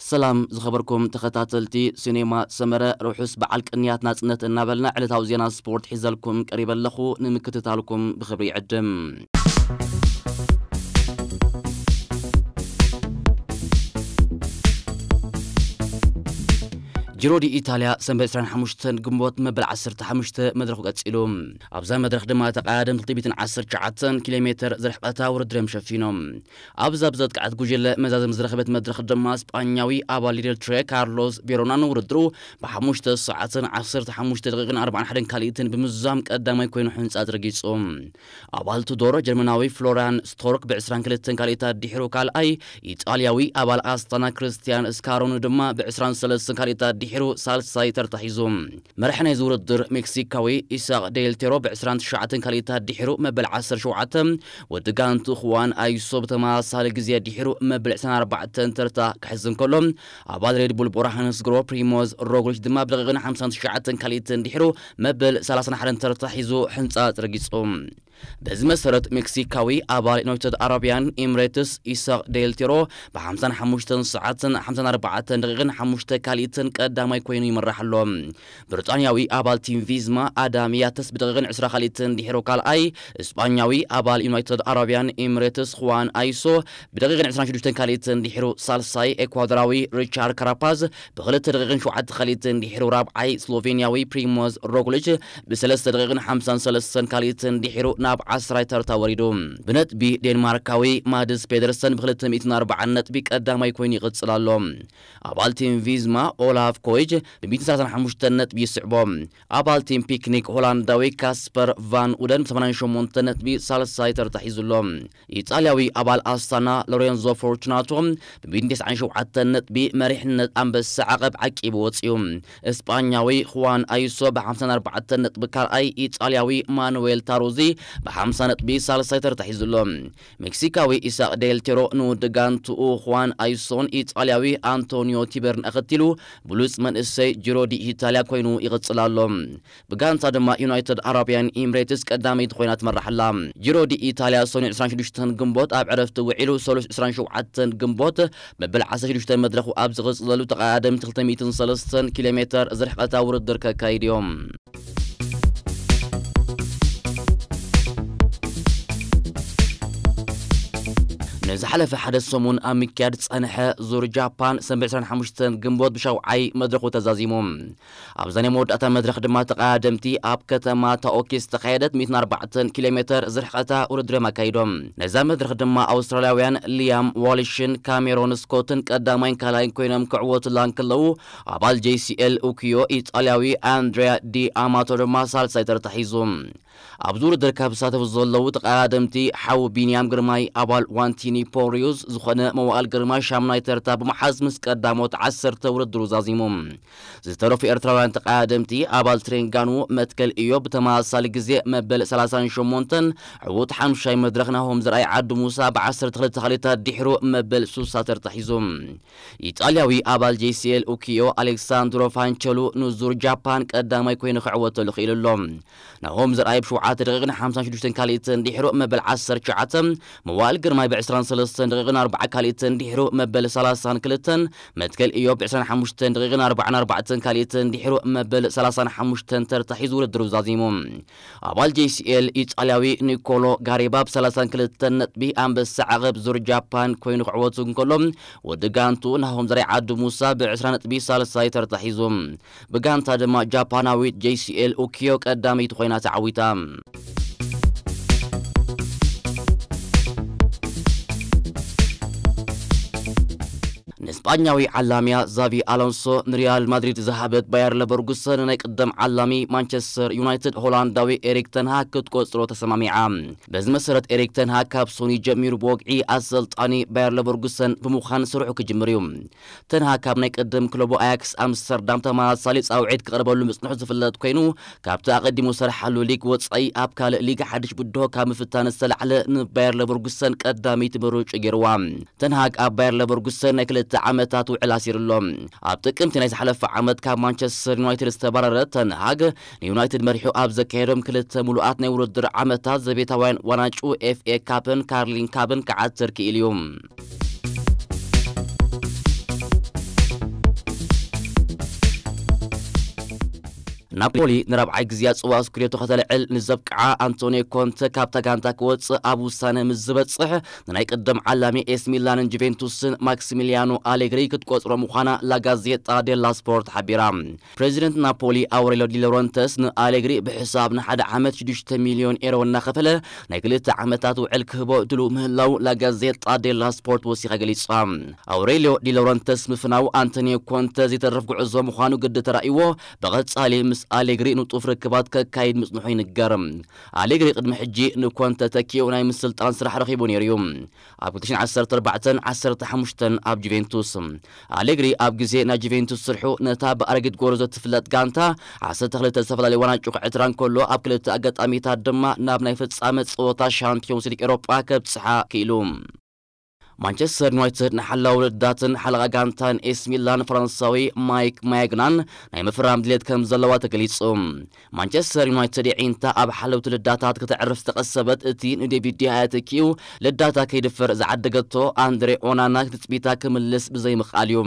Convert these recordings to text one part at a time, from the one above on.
ሰላም ዝኸበርኩም ተኸታተልቲ ሲኔማ ሰመረ፣ ርሑስ በዓል ቅንያት ናጽነት እናበልና ዕለታዊ ዜና ስፖርት ሒዘልኩም ቀሪበ ኣለኹ። ንምክትታልኩም ብኽብሪ ይዕድም። ጂሮ ዲ ኢታልያ ሰንበት ዕስራን ሓሙሽተን ግንቦት መበል ዓሰርተ ሓሙሽተ መድረኹ ቀጺሉ። ኣብዛ መድረኽ ድማ ተቐዳደምቲ ክልተ ሚእትን ዓሰርተ ትሽዓተ ኪሎ ሜትር ዝርሕቐታ ውድድር እዮም ሸፊኖም። ኣብዛ ብዘጥቅዐት ጉጅለ መዛዘም ዝረኸበት መድረኽ ድማ ስጳኛዊ ኣባል ሊደል ትሬ ካርሎስ ቬሮና ንውድድሩ ብሓሙሽተ ሰዓትን ዓሰርተ ሓሙሽተ ደቂቕን ኣርባዓን ሓደን ካልኢትን ብምዝዛም ቀዳማይ ኮይኑ ሕንጻ ረጊጹ። ኣባል ቱዶር ጀርመናዊ ፍሎሪያን ስቶርክ ብዕስራን ክልተን ካልኢታት ድሒሩ ካልኣይ፣ ኢጣልያዊ ኣባል ኣስታና ክርስቲያን ስካሮኒ ድማ ብዕስራን ሰለስተን ካልኢታት ድሒሩ ሳልሳይ ተርታ ሒዙ። መራሒ ናይዚ ውድድር ሜክሲካዊ ኢሳቅ ዴል ቴሮ ብዕስራን ትሽዓተን ካልኢታት ድሒሩ መበል ዓሰርተ ሸውዓተ፣ ወዲ ጋንቱ ክዋን ኣይሶ ብተመሳሳሊ ግዜ ድሒሩ መበል ዕስራን ኣርባዕተን ተርታ ክሕዝ እንከሎ፣ ኣባል ሬድ ቡል ቦራሃንስ ግሮ ፕሪሞዝ ሮግሊች ድማ ብደቂቕን ሓምሳን ትሽዓተን ካልኢትን ድሒሩ መበል ሰላሳን ሓደን ተርታ ሒዙ ሕንጻ ረጊጹ። በዚ መሰረት ሜክሲካዊ ኣባል ዩናይትድ ኣረቢያን ኤምሬትስ ኢሳቅ ዴል ቴሮ ብ ሓምሳን ሓሙሽተን ሰዓትን ሓምሳን ኣርባዕተን ደቂቕን ሓሙሽተ ካልኢትን ቀዳማይ ኮይኑ ይመራሕ ኣሎ። ብሪጣንያዊ ኣባል ቲም ቪዝማ ኣዳም ያተስ ብደቂቕን ዕስራ ካልኢትን ድሒሩ ካልኣይ፣ እስጳኛዊ ኣባል ዩናይትድ ኣረቢያን ኤምሬትስ ክዋን ኣይሶ ብደቂቕን ዕስራን ሽዱሽተን ካልኢትን ድሒሩ ሳልሳይ፣ ኤኳዶራዊ ሪቻርድ ካራፓዝ ብኽልተ ደቂቕን ሸውዓተ ካልኢትን ድሒሩ ራብዓይ፣ ስሎቬንያዊ ፕሪሞዝ ሮግሊች ብሰለስተ ደቂቕን ሓምሳን ሰለስተን ካልኢትን ድሒሩ ናብ ዓስራይ ተርታ ወሪዱ። ብነጥቢ ዴንማርካዊ ማድስ ፔደርሰን ብክልተ ሚእትን ኣርባዓን ነጥቢ ቀዳማይ ኮይኑ ይቕጽል ኣሎ። ኣባል ቲም ቪዝማ ኦላፍ ኮይጅ ብ ሚእትን ሰላሳን ሓሙሽተን ነጥቢ ይስዕቦ። ኣባል ቲም ፒክኒክ ሆላንዳዊ ካስፐር ቫን ኡደን ብ ሰማንያን ሸሞንተን ነጥቢ ሳልሳይ ተርታ ሒዙ ኣሎ። ኢጣልያዊ ኣባል ኣስታና ሎሬንዞ ፎርቹናቶ ብ ሚእትን ተስዓን ሸውዓተን ነጥቢ መሪሕነት ኣንበሳ ዓቐብ ዓቂቡ ወጺኡ። እስጳኛዊ ኹዋን ኣይሶ ብ ሓምሳን ኣርባዕተን ነጥቢ ካልኣይ፣ ኢጣልያዊ ማኑዌል ታሩዚ ብ ሓምሳ ነጥቢ ሳልሳይ ተርታ ሒዙ ኣሎ። ሜክሲካዊ ኢሳቅ ዴል ቴሮ ንውዲ ጋንትኡ ኹዋን ኣይሶን ኢጣልያዊ ኣንቶኒዮ ቲበርን ኣኸቲሉ ብሉጽ መንእሰይ ጂሮ ዲ ኢታልያ ኮይኑ ይቕጽል ኣሎ። ብጋንታ ድማ ዩናይትድ ኣረቢያን ኤምሬትስ ቀዳመይቲ ኮይና ትመርሕ ኣላ። ጂሮ ዲ ኢታልያ ሰኑይ ዕስራን ሽዱሽተን ግንቦት ኣብ ዕረፍቲ ውዒሉ፣ ሰሉስ ዕስራን ሸውዓተን ግንቦት መበል ዓሰርተ ሽዱሽተ መድረኹ ኣብ ዝቕጽለሉ ተቐዳደምቲ ክልተ ሚእትን ሰለስተን ኪሎ ሜትር ዝርሕቐታ ውድድር ከካይድ እዮም። ንዝሓለፈ ሓደ ሰሙን ኣብ ምክያድ ዝጸንሐ ዙር ጃፓን ሰንበት ዕስራን ሓሙሽተን ግንቦት ብሻውዓይ መድረኹ ተዛዚሙ። ኣብዛ ናይ መወዳእታ መድረኽ ድማ ተቐዳደምቲ ኣብ ከተማ ታኦኪ ዝተኻየደት ሚእትን ኣርባዕተን ኪሎ ሜትር ዝርሕቐታ ውድድር እዮም ኣካይዶም። ነዛ መድረኽ ድማ ኣውስትራልያውያን ሊያም ዋልሽን ካሜሮን ስኮትን ቀዳማይን ካልኣይን ኮይኖም ክዕወቱላ እንከለዉ፣ ኣባል ጄ ሲ ኤል ኡኪዮ ኢጣልያዊ ኣንድሪያ ዲ ኣማቶ ድማ ሳልሳይ ተርታ ሒዙ። ኣብዚ ውድድር ካብ ዝሳተፉ ዘለዉ ተቐዳደምቲ ሓው ቢንያም ግርማይ ኣባል ዋንቲኒ ፖሪዩስ ዝኾነ መዋእል ግርማይ ሻምናይ ተርታ ብምሓዝ ምስ ቀዳሞት ዓሰርተ ውድድሩ ዛዚሙ። ዝተረፉ ኤርትራውያን ተቐዳደምቲ ኣባል ትሬንጋኑ መትከል እዮብ ብተመሳሳሊ ግዜ መበል ሰላሳን ሸሞንተን፣ ዕዉት ሓምሻይ መድረኽ ናሆም ዘርኣይ ዓዲ ሙሳ ብ ዓሰርተ ክልተ ካልኢታት ድሒሩ መበል ሱሳ ተርታ ሒዙ። ኢጣልያዊ ኣባል ጄ ሲ ኤል ኡኪዮ ኣሌክሳንድሮ ፋንቸሉ ንዙር ጃፓን ቀዳማይ ኮይኑ ክዕወተሉ ክኢሉ ኣሎ። ናሆም ዘርኣይ ብ ሸውዓተ ደቂቕን ሓምሳን ሽዱሽተን ካልኢትን ድሒሩ መበል ዓሰርተ ትሽዓተ፣ መዋእል ግርማይ ብ ዕስራን ሰለስተን ደቂቕን ኣርባዓ ካልኢትን ድሒሩ መበል ሰላሳን ክልተን፣ መትከል እዮብ ብ ዕስራን ሓሙሽተን ደቂቕን ኣርባዓን ኣርባዕተን ካልኢትን ድሒሩ መበል ሰላሳን ሓሙሽተን ተርታ ሒዙ ውድድሩ ዛዚሙ። ኣባል ጄ ሲ ኤል ኢጣልያዊ ኒኮሎ ጋሪባ ብ ሰላሳን ክልተን ነጥቢ ኣንበሳ ዓቐብ ዙር ጃፓን ኮይኑ ክዕወቱ እንከሎ፣ ወዲ ጋንቱ ናሆም ዘርኣይ ዓዲ ሙሳ ብ ዕስራ ነጥቢ ሳልሳይ ተርታ ሒዙ። ብጋንታ ድማ ጃፓናዊት ጄ ሲ ኤል ኡኪዮ ቀዳመይቲ ኮይና ተዓዊታ። ንስጳኛዊ ዓላሚያ ዛቪ ኣሎንሶ ንሪያል ማድሪድ ዝሃበት ባየር ለቨርጉሰን ናይ ቅደም ዓላሚ ማንቸስተር ዩናይትድ ሆላንዳዊ ኤሪክ ተንሃግ ክትቆጽሮ ተሰማሚዓ። በዚ መሰረት ኤሪክ ተንሃግ ካብ ሶኒ ጀሚሩ ብወግዒ ኣሰልጣኒ ባየር ለቨርጉሰን ብምዃን ስርሑ ክጅምር እዩ። ተንሃግ ካብ ናይ ቅድም ክለቡ ኣያክስ ኣምስተርዳም ተመሳሳሊ ጻውዒት ክቐርበሉ ምጽንሑ ዝፍለጥ ኮይኑ፣ ካብቲ ኣቐዲሙ ዝሰርሓሉ ሊግ ወጻኢ ኣብ ካልእ ሊግ ሓድሽ ብድሆ ካብ ምፍታን ዝተላዕለ ንባየር ለቨርጉሰን ቀዳመይቲ ምርጫ ገይርዋ። ተንሃግ ኣብ ባየር ለቨርጉሰን ናይ ክልተ ዓመታት ውዕል ኣሲሩ ኣሎ። ኣብ ጥቅምቲ ናይ ዝሓለፈ ዓመት ካብ ማንቸስተር ዩናይትድ ዝተባረረ ተንሃግ፣ ንዩናይትድ መሪሑ ኣብ ዘካየዶም ክልተ ምሉኣት ናይ ውድድር ዓመታት ዘቤታውያን ዋንጫ ኤፍ ኤ ካፕን ካርሊን ካፕን ክዓትር ክኢሉ እዩ። ናፖሊ ንራብዓይ ግዜ ኣጽዋ ስኩዴቶ ከተልዕል ንዘብቅዓ ኣንቶኒዮ ኮንተ ካብታ ጋንታ ክወጽእ ኣብ ውሳነ ምስ ዝበጽሕ፣ ንናይ ቅድም ዓላሚ ኤስ ሚላንን ጁቬንቱስን ማክሲሚሊያኖ ኣሌግሪ ክትቆጽሮ ምዃና ላጋዜጣ ዴላ ስፖርት ሓቢራ። ፕሬዚደንት ናፖሊ ኣውሬሎ ዲ ሎረንተስ ንኣሌግሪ ብሕሳብ ንሓደ ዓመት ሽዱሽተ ሚልዮን ኤሮ እናኸፈለ ናይ ክልተ ዓመታት ውዕል ክህቦ ድሉ ምህላው ላጋዜጣ ዴላ ስፖርት ወሲኻ ገሊጻ። ኣውሬልዮ ዲ ሎረንተስ ምፍናው ኣንቶኒዮ ኮንተ ዘይተርፍ ጉዕዞ ምዃኑ ግዲ ተራእይዎ፣ ብቐጻሊ ምስ ኣሌግሪ ንጡፍ ርክባት ከካይድ ምጽንሑ ይንገር። ኣሌግሪ ቅድሚ ሕጂ ንኮንተ ተኪኡ ናይ ምስልጣን ስራሕ ረኺቡ ነይሩ እዩ። ኣብ ክልተ ሽሕን ዓሰርተ ኣርባዕተን ዓሰርተ ሓሙሽተን ኣብ ጁቬንቱስ። ኣሌግሪ ኣብ ግዜ ናይ ጁቬንቱስ ስርሑ ነታ ብኣረጊት ጎረዞ ትፍለጥ ጋንታ ዓሰርተ ክልተ ዝተፈላለዩ ዋንጫ ክዕትራ እንከሎ፣ ኣብ ክልተ ኣጋጣሚታት ድማ ናብ ናይ ፍጻመ ጸወታ ሻምፒዮንስ ሊግ ኤሮጳ ከብጽሓ ክኢሉ። ማንቸስተር ዩናይትድ ንሓላው ውድዳትን ሓለቓ ጋንታን ኤስ ሚላን ፈረንሳዊ ማይክ ማያግናን ናይ ምፍራም ድሌት ከም ዘለዋ ተገሊጹ። ማንቸስተር ዩናይትድ የዒንታ ኣብ ሓለውቲ ልዳታት ከተዕርፍ ዝተቐሰበት፣ እቲ ንዴቪድ ዲሃያ ተኪኡ ልዳታ ከይድፈር ዝዓደገቶ ኣንድሬ ኦናና ትጽቢታ ክምልስ ብዘይምኽኣል እዩ።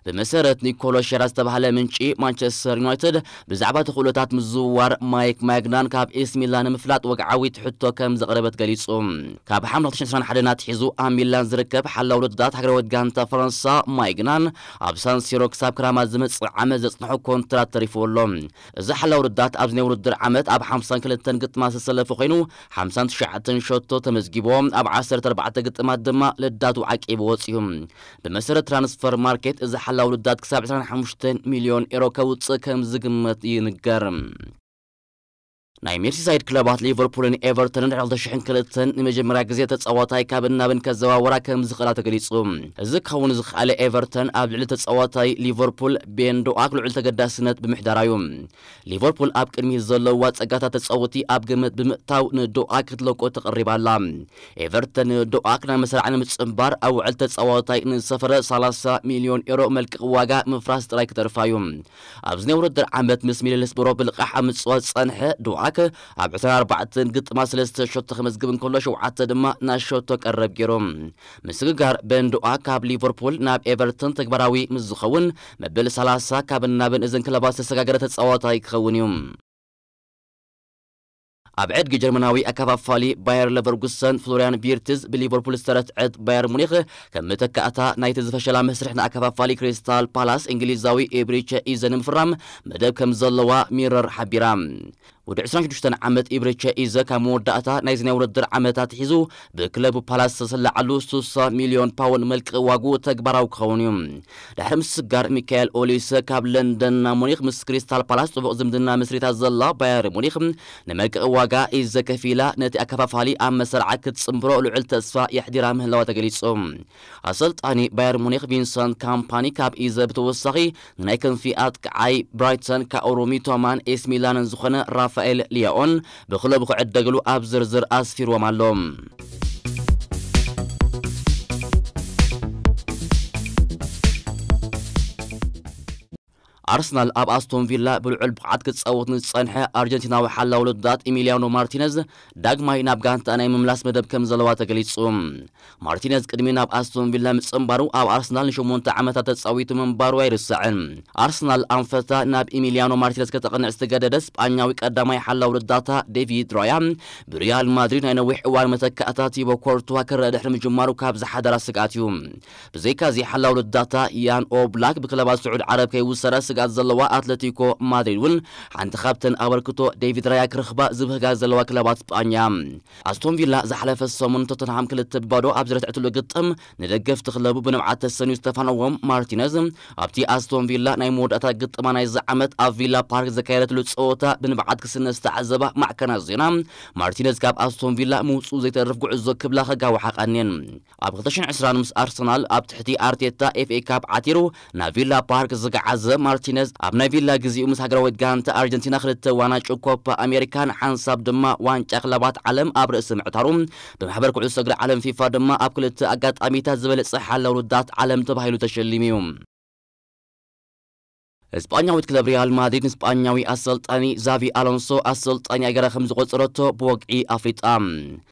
ብመሰረት ኒኮሎ ሸራ ዝተባህለ ምንጪ ማንቸስተር ዩናይትድ፣ ብዛዕባ ተኽእሎታት ምዝውዋር ማይክ ማያግናን ካብ ኤስ ሚላን ንምፍላጥ ወግዓዊት ሕቶ ከም ዘቕረበት ገሊጹ። ካብ ሓምለ ክልተ ሽሕን ዕስራን ሓደን ኣትሒዙ ኣብ ሚላን ዝርከብ ሓላው ውድዳት ሃገራዊት ጋንታ ፈረንሳ ማይግናን ኣብ ሳንሲሮ ክሳብ ክራማት ዝመጽእ ዓመት ዘጽንሖ ኮንትራት ተሪፍዎ ኣሎ። እዚ ሓላው ውድዳት ኣብዚ ናይ ውድድር ዓመት ኣብ ሓምሳን ክልተን ግጥማት ዝተሰለፈ ኮይኑ፣ ሓምሳን ትሽዓተን ሸቶ ተመዝጊቦ፣ ኣብ ዓሰርተ ኣርባዕተ ግጥማት ድማ ልዳቱ ዓቂቡ ወጺኡ። ብመሰረት ትራንስፈር ማርኬት፣ እዚ ሓላው ውድዳት ክሳብ ዕስራን ሓሙሽተን ሚልዮን ኤሮ ከውጽእ ከም ዝግመት ይንገር። ናይ ሜርሲሳይድ ክለባት ሊቨርፑልን ኤቨርተንን ድሕሪ ክልተ ሽሕን ክልተን ንመጀመርያ ግዜ ተጻዋታይ ካብ እናብን ከዘዋወራ ከም ዝኽእላ ተገሊጹ። እዚ ክኸውን ዝኽኣለ ኤቨርተን ኣብ ልዕሊ ተጻዋታይ ሊቨርፑል ቤን ዶኣክ ልዑል ተገዳስነት ብምሕዳራ እዩ። ሊቨርፑል ኣብ ቅድሚት ዘለዋ ጸጋታት ተጻወቲ ኣብ ግምት ብምእታው ንዶኣክ ክትለቆ ተቐሪባ ኣላ። ኤቨርተን ንዶኣክ ናብ መሰራዕ ንምጽንባር ኣብ ውዕል ተጻዋታይ ንዝሰፈረ ሰላሳ ሚልዮን ኤሮ መልቀቕ ዋጋ ምፍራስ ጥራይ ክተርፋ እዩ። ኣብዚ ናይ ውድድር ዓመት ምስ ሚድልስብሮ ብልቓሕ ኣብ ምጽዋት ዝጸንሐ ዶኣክ ኣብ ዕስራን ኣርባዕተን ግጥማት ሰለስተ ሸቶ ክመዝግብ እንከሎ ሸውዓተ ድማ ናይ ሸቶ ቀረብ ገይሩ። ምስግጋር ቤን ዶኣክ ካብ ሊቨርፑል ናብ ኤቨርተን ተግባራዊ ምስ ዝኸውን መበል ሰላሳ ካብ እናብን እዘን ክለባት ዝተሰጋገረ ተጻዋታይ ክኸውን እዩ። ኣብ ዕድጊ ጀርመናዊ ኣከፋፋሊ ባየር ለቨርጉሰን ፍሎሪያን ቪርትዝ ብሊቨርፑል ዝተረትዐት ባየር ሙኒኽ ከም መተካእታ ናይቲ ዝፈሸላ መስርሕ ንኣከፋፋሊ ክሪስታል ፓላስ እንግሊዛዊ ኢብሪቸ ኢዘ ንምፍራም መደብ ከም ዘለዋ ሚረር ሓቢራ። ወዲ ዕስራን ሽዱሽተን ዓመት ኢብሪቸ ኢዘ ካብ መወዳእታ ናይዚ ናይ ውድድር ዓመት ኣትሒዙ ብክለቡ ፓላስ ዝተሰላዓሉ ስሳ ሚልዮን ፓውንድ መልቀቕ ዋግኡ ተግባራዊ ክኸውን እዩ። ድሕሪ ምስጋር ሚካኤል ኦሊሰ ካብ ለንደን ናብ ሙኒክ ምስ ክሪስታል ፓላስ ጽቡቕ ዝምድና መስሪታ ዘላ ባየር ሙኒክ ንመልቀቒ ዋጋ ኢዘ ከፊላ ነቲ ኣከፋፋሊ ኣብ መሰርዓ ክትጽንብሮ ልዑል ተስፋ የሕዲራ ምህላዋ ተገሊጹ። ኣሰልጣኒ ባየር ሙኒክ ቪንሰንት ካምፓኒ ካብ ኢዘ ብተወሳኺ ንናይ ክንፊ ኣጥቃዓይ ብራይተን ካኦሩ ሚቶማን ኤስ ሚላንን ዝኾነ ራፋኤል ሊያኦን ብክለቡ ክዕደግሉ ኣብ ዝርዝር ኣስፊርዎም ኣሎ። ኣርሰናል ኣብ ኣስቶን ቪላ ብልዑል ብቕዓት ክጻወት ንዝጸንሐ ኣርጀንቲናዊ ሓላው ልዳት ኢሚሊያኖ ማርቲነዝ ዳግማይ ናብ ጋንታ ናይ ምምላስ መደብ ከም ዘለዋ ተገሊጹ። ማርቲነዝ ቅድሚ ናብ ኣስቶን ቪላ ምጽንባሩ ኣብ ኣርሰናል ንሸሞንተ ዓመታት ተጻዊቱ ምንባሩ ኣይርሳዕን። ኣርሰናል ኣንፈታ ናብ ኢሚሊያኖ ማርቲነዝ ከተቕንዕ ዝተገደደ ስጳኛዊ ቀዳማይ ሓላው ልዳታ ዴቪድ ራያ ብሪያል ማድሪድ ናይ ነዊሕ እዋን መተካእታ ቲቦ ኮርቱዋ ክረአ ድሕሪ ምጅማሩ ካብ ዝሓደራ ስግኣት እዩ። ብዘይካዚ ሓላው ልዳታ ያን ኦብላክ ብክለባት ስዑድ ዓረብ ከይውሰዳ ስግኣት ዘለዋ ኣትለቲኮ ማድሪድ እውን ሓንቲ ካብተን ኣበርክቶ ዴቪድ ራያ ክረኽባ ዝብህጋ ዘለዋ ክለባት ስጳኛ። ኣስቶን ቪላ ዝሓለፈ ሰሙን ቶተንሃም ክልተ ብባዶ ኣብ ዝረትዐትሉ ግጥም ንደገፍቲ ክለቡ ብንብዓት ተሰንዩ ዝተፋነዎም ማርቲነዝ ኣብቲ ኣስቶን ቪላ ናይ መወዳእታ ግጥማ ናይዚ ዓመት ኣብ ቪላ ፓርክ ዘካየደትሉ ጸወታ ብንብዓት ክስነ ዝተዓዘባ ማዕከናት ዜና ማርቲነዝ ካብ ኣስቶን ቪላ ምውጽኡ ዘይተርፍ ጉዕዞ ክብላ ከጋውሓ ቀንየን። ኣብ ክልተ ሽሕን ዕስራን ምስ ኣርሰናል ኣብ ትሕቲ ኣርቴታ ኤፍኤ ካፕ ዓቲሩ ናብ ቪላ ፓርክ ዝገዓዘ ማርቲነዝ ኣብ ናይ ቪላ ግዜኡ ምስ ሃገራዊት ጋንታ ኣርጀንቲና ክልተ ዋንጫ ኮፓ ኣሜሪካን ሓንሳብ ድማ ዋንጫ ክለባት ዓለም ኣብ ርእሲ ምዕታሩ ብማሕበር ኩዕሶ እግሪ ዓለም ፊፋ ድማ ኣብ ክልተ ኣጋጣሚታት ዝበለጸ ሓላው ልዳት ዓለም ተባሂሉ ተሸሊሙ እዩ። ስጳኛዊት ክለብ ሪያል ማድሪድ ንስጳኛዊ ኣሰልጣኒ ዛቪ ኣሎንሶ ኣሰልጣኒ ኣገራ ከም ዝቆጸረቶ ብወግዒ ኣፍሊጣ።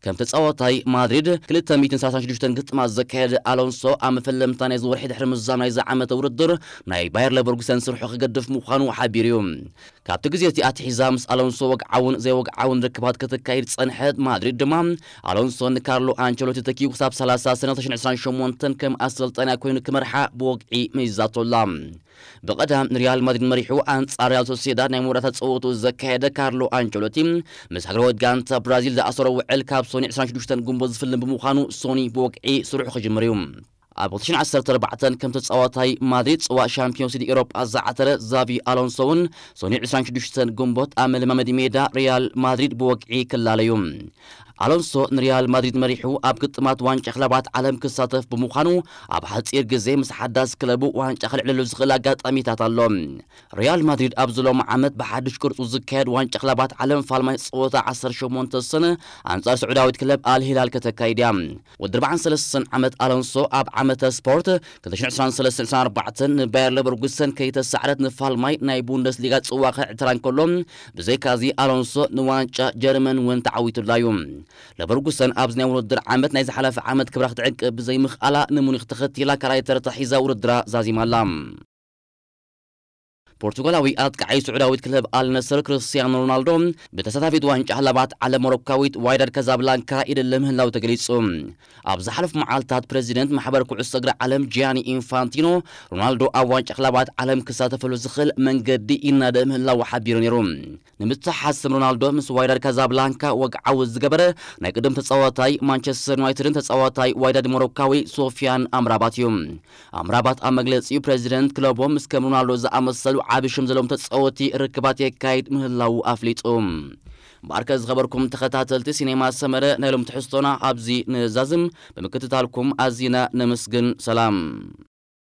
ከም ተጻዋታይ ማድሪድ ክልተ ሚእትን ሰላሳን ሽዱሽተን ግጥማት ዘካየደ ኣሎንሶ ኣብ መፈለምታ ናይዚ ወርሒ ድሕሪ ምዛም ናይዚ ዓመተ ውድድር ናይ ባየር ለቨርኩሰን ስርሑ ክገድፍ ምዃኑ ሓቢሩ እዩ። ካብቲ ግዜ እቲ ኣትሒዛ ምስ ኣሎንሶ ወግዓውን ዘይወግዓውን ርክባት ከተካይድ ጸንሐት። ማድሪድ ድማ ኣሎንሶ ንካርሎ ኣንቸሎቲ ተኪኡ ክሳብ ሰላሳ ሰነ ክልተ ሽሕን ዕስራን ሸሞንተን ከም ኣሰልጣኒ ኮይኑ ክመርሓ ብወግዒ መይዛቶላ። ብቐዳም ንሪያል ማድሪድ መሪሑ ኣንጻር ሪያል ሶሴዳድ ናይ መወዳእታ ጸወቱ ዘካየደ ካርሎ ኣንቸሎቲ፣ ምስ ሃገራዊት ጋንታ ብራዚል ዝኣሰሮ ውዕል ካብ ሶኒ ዕስራን ሽዱሽተን ግንቦት ዝፍልም ብምዃኑ፣ ሶኒ ብወግዒ ስርሑ ክጅምር እዩ። ኣብ ክልተ ሽሕን ዓሰርተ ኣርባዕተን ከም ተጻዋታይ ማድሪድ ጽዋእ ሻምፒዮንስ ሊግ ኤውሮጳ ዝዓተረ ዛቪ ኣሎንሶ እውን፣ ሶኒ ዕስራን ሽዱሽተን ግንቦት ኣብ መለማመዲ ሜዳ ሪያል ማድሪድ ብወግዒ ክላለዩ። ኣሎንሶ ንሪያል ማድሪድ መሪሑ ኣብ ግጥማት ዋንጫ ክለባት ዓለም ክሳተፍ ብምዃኑ፣ ኣብ ሓጺር ግዜ ምስ ሓዳስ ክለቡ ዋንጫ ከልዕለሉ ዝኽእል ኣጋጣሚታት ኣሎ። ሪያል ማድሪድ ኣብዚ ሎሚ ዓመት ብሓድሽ ቅርጹ ዝካየድ ዋንጫ ክለባት ዓለም ፋልማይ ጸወታ ዓሰርተ ሸሞንተ ሰነ ኣንጻር ስዑዳዊት ክለብ ኣልሂላል ከተካይድ እያ። ወዲ ኣርባዓን ሰለስተን ዓመት ኣሎንሶ ኣብ ዓመተ ስፖርት ክልተ ሽሕን ዕስራን ሰለስተን ዕስራን ኣርባዕተን ንባየር ለቨርኩሰን ከይተሳዕረት ንፋልማይ ናይ ቡንደስሊጋ ጽዋ ከዕትራ እንከሎ፣ ብዘይካዚ ኣሎንሶ ንዋንጫ ጀርመን እውን ተዓዊቱላ እዩ። ለቨርኩሰን ኣብዚ ናይ ውድድር ዓመት ናይ ዝሓለፈ ዓመት ክብራ ክትዕቅብ ብዘይምኽኣላ፣ ንሙኒክ ተኸቲላ ካልኣይ ተርታ ሒዛ ውድድራ ዛዚማ ኣላ። ፖርቱጋላዊ ኣጥቃዓይ ስዑዳዊት ክለብ ኣልነስር ክርስቲያኖ ሮናልዶ፣ ብተሳታፊት ዋንጫ ክለባት ዓለም ሞሮካዊት ዋይዳድ ካዛብላንካ ይደለ ምህላው ተገሊጹ። ኣብ ዝሓለፉ መዓልታት ፕሬዚደንት ማሕበር ኩዕሶ እግሪ ዓለም ጂያኒ ኢንፋንቲኖ፣ ሮናልዶ ኣብ ዋንጫ ክለባት ዓለም ክሳተፈሉ ዝኽእል መንገዲ ይናደ ምህላው ሓቢሩ ነይሩ። ንምትሓዝ ስም ሮናልዶ ምስ ዋይዳድ ካዛብላንካ ወግዓዊ ዝገበረ ናይ ቅድም ተጻዋታይ ማንቸስተር ዩናይትድን ተጻዋታይ ዋይዳድ ሞሮካዊ ሶፊያን ኣምራባት እዩ። ኣምራባት ኣብ መግለጺኡ፣ ፕሬዚደንት ክለቦም ምስ ከም ሮናልዶ ዝኣመሰሉ ዓቢ ሽም ዘለዎም ተጻወቲ ርክባት የካይድ ምህላው ኣፍሊጡ። እምበኣርከ ዝኸበርኩም ተኸታተልቲ ሲኔማ ሰመረ፣ ናይ ሎም ትሕዝቶና ኣብዚ ንዛዝም። ብምክትታልኩም ኣዚና ነመስግን። ሰላም።